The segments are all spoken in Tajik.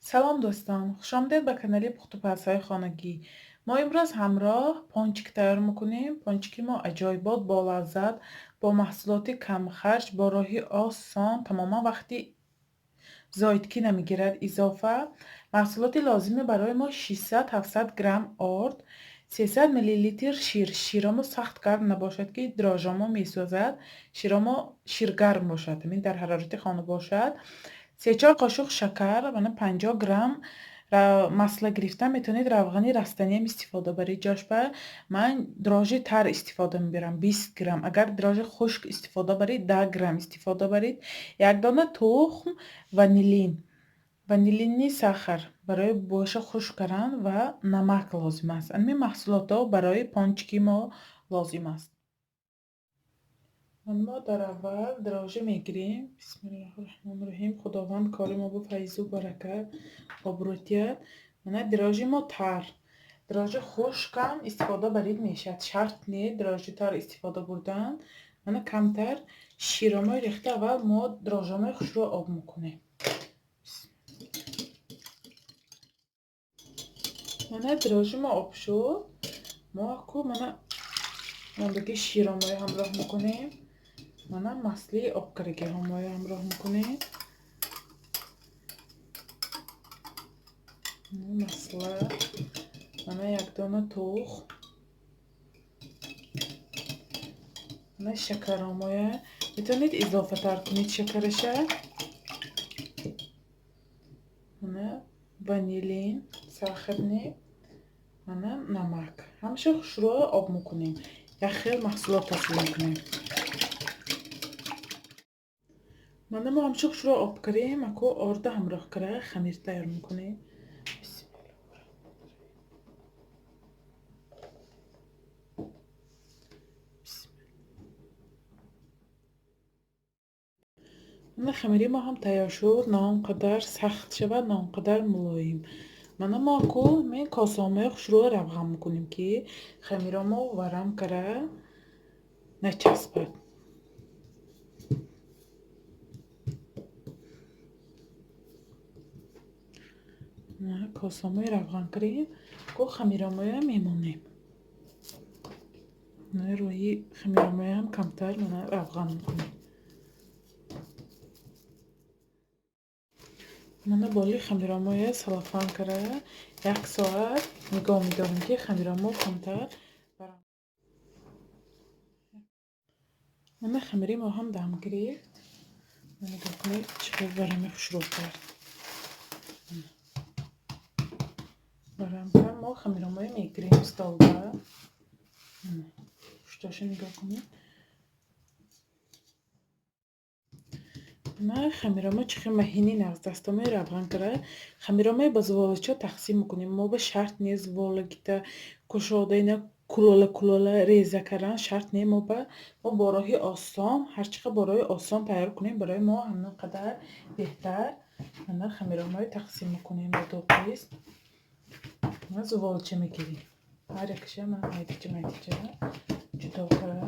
Салом дӯстон, хушомадед ба канали пухтупазҳои хонагӣ. Мо имрӯз ҳамроҳ пончик тайёр мекунем. Пончики мо аҷоибот, бо лаззат, бо маҳсулоти камхарҷ, бо роҳи осон, тамоман вақти зоидкӣ намегирад изофа. Маҳсулоти лозими барои мо 600-700 грамм орд, 300 миллилитр шир. Широмо сахт гарм набошад, ки дрожжамо месӯзад. Широмо ширгарм бошад, ҳамин дар ҳарорати хона бошад. 3-4 қошуқ шакар, мана 50 грамм масла гирифта метавонед равғани растаниам истифода баред. Ҷошба ман дрожжи тар истифода мебарам 20 грамм. Агар дрожжи хушк истифода баред 10 грамм истифода баред. Як дона тухм, ванилин, ванилини сахар барои боша хушк кардан ва намак лозим аст. Ҳамин маҳсулотҳо барои пончики мо лозим аст. Мо дар аввал дрожжи мегирем. Бисмиллоҳи раҳмони раҳим. Худованд кори мо бо файзу баракат обрӯ диҳад. Мана дрожжи мо тар. Дрожжи хушкам истифода барид мешавад. Шарт не дрожжи тар истифода бурдан. Мана камтар широмои рехта аввал мо дрожжамои хушро об мекунем. Мана дрожжи мо об шуд. Мо аку мана мондаги широмои ҳамроҳ мекунем. Мана масли обкарагиҳомоя ҳамроҳ мекунем. Масла, мана як дона тухм, мана шакаромоя метавонед изофатар кунед шакараша. Мана ванилин сахарни, мана намак. Ҳамаша хушрӯ об мекунем. Як хел маҳсулот ҳосил мекунем. Мана мо ҳамчун хушрӯ об кардем, аку орда ҳамроҳ кара хамир тайёр мекунем. Мана хамири мо ҳам тайёр шуд, на он қадар сахт шавад, на он қадар мулоим. Мана мо аку ҳамин косаҳомои хушрӯ равған мекунем, ки хамиромо варам кара начаспад. Косаҳомои равған кардем, ку хамиромоя мемонем. Рӯи хамиромоям камтар мана равған мекунем. Мана боли хамиромоя салафан кара як соат нигоҳ медорем, ки хамиромо камтар. Мана хамири мо ҳам дам гирифт. Нигоҳ кунед, чӣ хел варами хушрӯ кард. Варам кард. Мо хамиромоя мегирем столба. Пушташа нигоҳ кунед. Мана хамиромо чӣ хел маҳини нағз дастомои равған кара. Хамиромои ба зуволачо тақсим мекунем. Мо ба шарт не зуволагита кушода ина кулола кулола реза кардан шарт не. Мо бо роҳи осон, ҳар чӣ қадр бо роҳи осон тайёр кунем, барои мо ҳамон қадар беҳтар. Мана хамиромои тақсим мекунем ба ду қисм. Ма зуволча мегирем. Ҳар якша ман майдача майдача ҷудо кара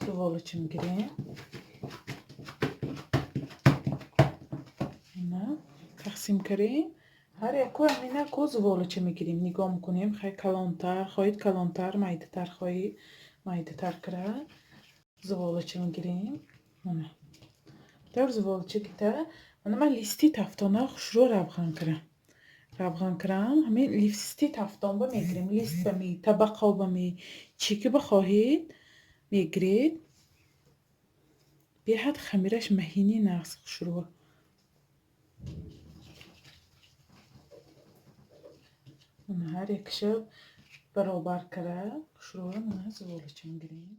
зуволача мегирем. Тақсим кардем. Ҳар яку ҳамина ку зуволача мегирем. Нигоҳ мекунем, хай калонтар хоҳед калонтар, майдатар хоҳед майдатар кара зуволача мегирем. Мана тавр зуволача гита. Мана ман листи тафтона хушрӯ равған кардам. Равған кардам. Ҳамин листи тафтон ба мегирем. Лист ба ми, табақо ба ми, чӣ ки бихоҳед мегиред. Беҳад хамираш маҳини нағз хушрӯ. Ҳар якша баробар кара хушрӯ мана зуволача мегирем.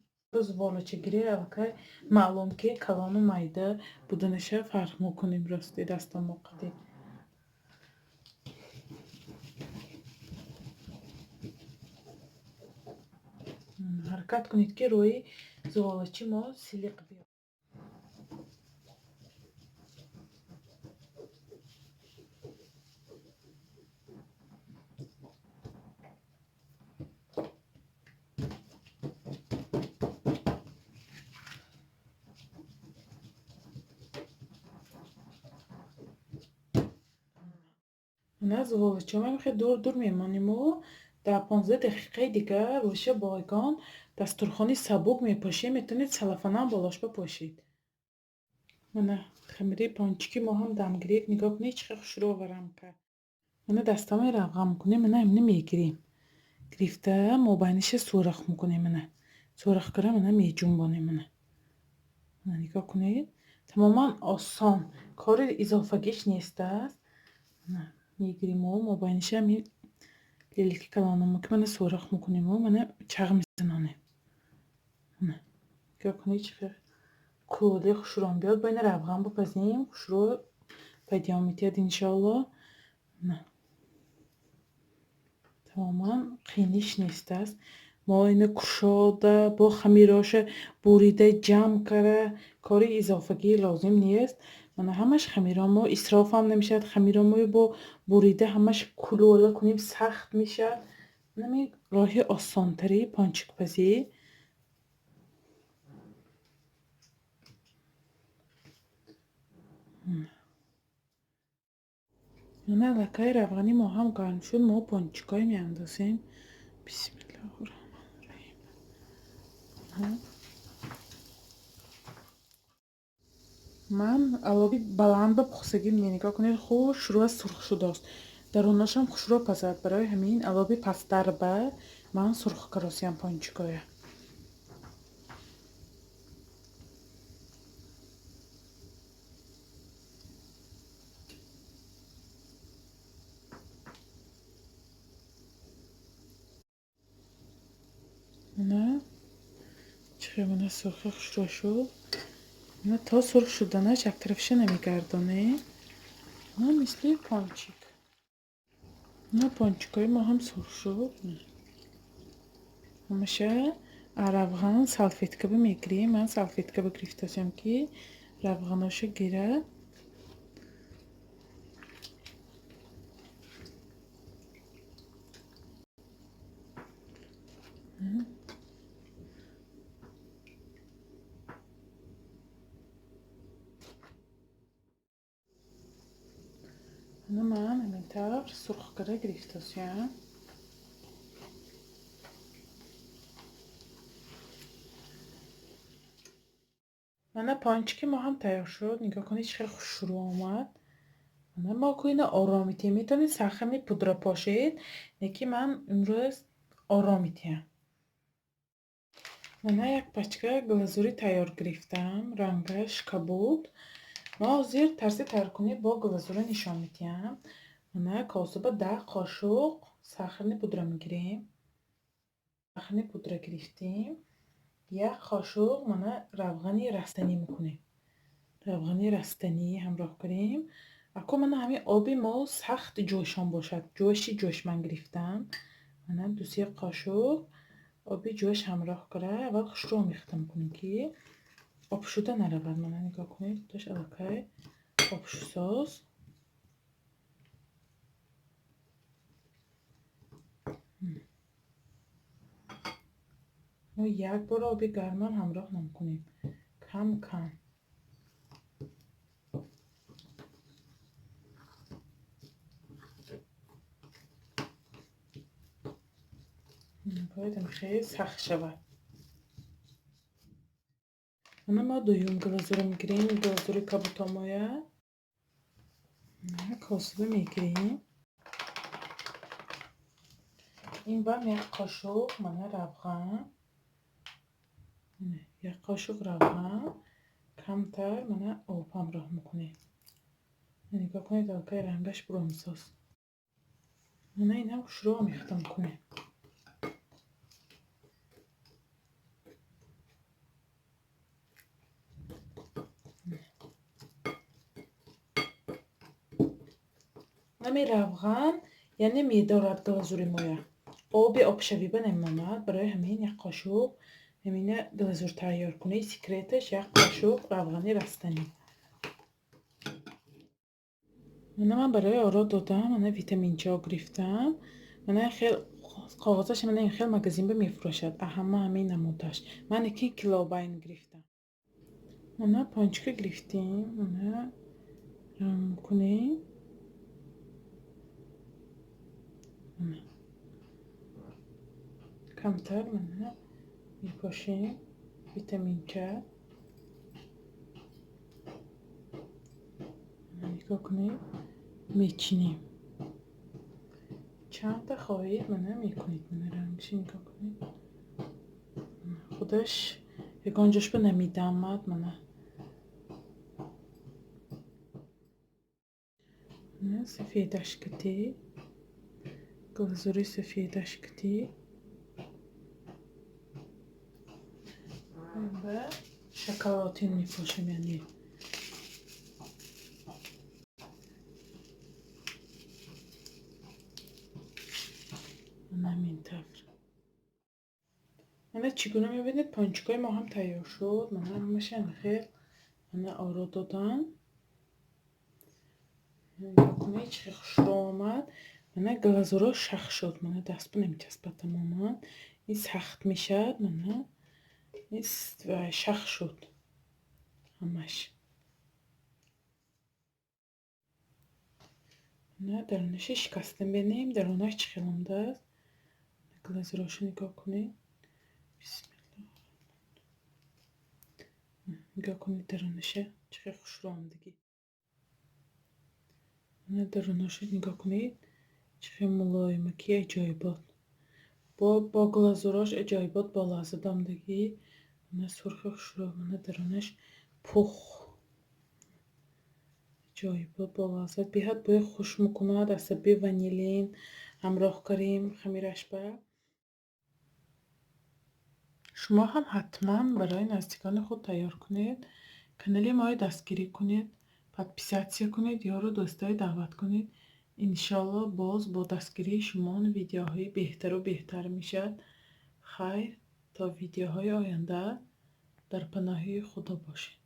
Зуволача гирӣ аллакай маълум ки калону майда буданаша фарқ мекунем рости дастомо қадӣ. Ҳаракат кунед, ки рӯи зуволачи мо силиқ биёяд. Мана зуволачаҳоям хеле дур-дур мемониму дар 15 дақиқаи дигар рӯша бойгон дастурхони сабук мепошем. Метавонед салафанам болош бипошед. Мана хамири пончики мо ҳам дам гирифт. Нигоҳ кунед, чӣ қадр хушрӯ варам кард. Мана дастамои равған мекунем, мана ҳамина мегирем. Гирифта мобайниша сӯрах мекунем. Мана сӯрах кара мана меҷунбонем. Мана мана нигоҳ кунед, тамоман осон, кори изофагиш нест аст. Мана мегириму мобайниша ҳамин лелики калономо ки мана сӯрах мекунему мана чағ мезанонем. Мана нигоҳ кунед, чӣ қадр кулоли хушрӯ биёд. Бо ина равған бипазем, хушрӯ пайдо метиҳад иншоалло. Мана тамоман қииниш нест аст. Мо ина кушода бо хамироша бурида ҷамъ кара кори изофагӣ лозим нест. Мана ҳамаш хамиромо исрофам намешавад. Хамиромои бо бурида ҳамаш кулола кунем, сахт мешавад. Ҳамин роҳи осонтари пончикпазӣ. Мана аллакай равғани мо ҳам гарм шуд. Мо пончикҳое меандозем. Бисмиллоҳи роҳмони роҳим. Ман алови баланд ба пухтагим не. Нигоҳ кунед, хушрӯ сурх шудааст. Дарунашам хушрӯ пазад. Барои ҳамин алови пасттар ба ман сурх каросиям пончикҳоя. Мана чӣ хел мана сурхи хушрӯ шуд. Мана то сурх шуданаш яктарафша намегардонем. Мана мисли пончик. Мана пончикҳои мо ҳам сурх шуд. Ҳамаша равған салфетка мегирем. Ман салфетка гирифтасам, ки равғаноша гирад. Мана ман ҳамин тавр сурх карда гирифтасиям. Мана пончики мо ҳам тайёр шуд. Нигоҳ кунед, чӣ хел хушрӯ омад. Мана мо ку ина ором метиҳем. Метавонед сахарни пудра пошед, лекин ман имрӯз ором метиҳам. Мана як пачка глазури тайёр гирифтам, рангаш кабуд. Мо ҳозир тарзи тайёркунӣ бо глазура нишон медиҳам. Мана косаба 10 қошуқ сахарни пудра мегирем. Сахарни пудра гирифтем. Як қошуқ мана равғани растанӣ мекунем. Равғани растанӣ ҳамроҳ кунем. Ако мана ҳамин оби мо сахт ҷӯшон бошад. Ҷӯши ҷӯш ман гирифтам. Мана 2-3 қошуқ оби ҷӯш ҳамроҳ кара аввал хушрӯ омехта мекунем, ки об шуда наравад. Мана нигоҳ кунед, худаш аллакай обшусоз. Мо як бор оби гармам ҳамроҳ намекунем, кам кам. Бояд хеле сахт шавад. Мана мо дуюм глазура мегирем, глазури кабутомоя. Косиба мегирем. Ин бам як қошуқ мана равған. Як қошуқ равған, камтар мана об ҳамроҳ мекунем. Нигоҳ кунед, аллакай рангаш буромсоз. Мана инам хушрӯ омехта мекунем. Ҳамин равған яъне медорад глазури моя. Оби обшавиба намемонад. Барои ҳамин як қошуқ ҳамина глазур тайёр кунед. Секреташ як қошуқ равғани растанӣ. Мана ман барои оро додам, мана витаминчаҳо гирифтам. Мана хел коғозаш мана ин хел магазинба мефурӯшад. Ҳама ҳамин намудаш. Ман яки килобайн гирифтам. Мана пончика гирифтем. Мана ранг мекунем. Камтар мана мепошем витаминча. Нигоҳ кунед, мечинем. Чандта хоҳед, мана мекунед. Мана рангши нигоҳ кунед. Худаш ягон ҷошба намедамад. Мана сафедаш кати, глазури сафедаш кати ва шоколатин мепошем, яъне ҳамин тавр. Мана чӣ гуна мебинед, пончикҳои мо ҳам тайёр шуд. Мана ҳамаша хел мана оро додам. Нигоҳ кунед, чӣ хел хушрӯ омад. Мана глазуро шах шуд. Мана дастба намечаспад тамоман. Ин сахт мешавад. Мана ин шах шуд ҳамаш. Мана дарунаша шикаста бинем, дарунаш чӣ хел омадааст. Глазуроша нигоҳ кунед. Бисмиллоҳ. Нигоҳ кунед дарунаша чӣ хел хушрӯ омадагӣ. Мана дарунаша нигоҳ кунед, чӣ хел мулоимаки аҷоибот. Бо глазурош аҷоибот бо лаззат омадагӣ. Мана сурхи хушрӯ, мана дарунаш пух. Аҷоибот бо лаззат. Беҳад бӯи хуш мекунад. Асаби ванилин ҳамроҳ кардем хамирашба. Шумо ҳам ҳатман барои наздикони худ тайёр кунед. Канали моро дастгирӣ кунед, подписаться кунед, ёру дӯстои даъват кунед. Иншоалло боз бо дастгирии шумо видеоҳои беҳтару беҳтар мешавад. Хайр, то видеоҳои оянда дар паноҳи Худо бошед.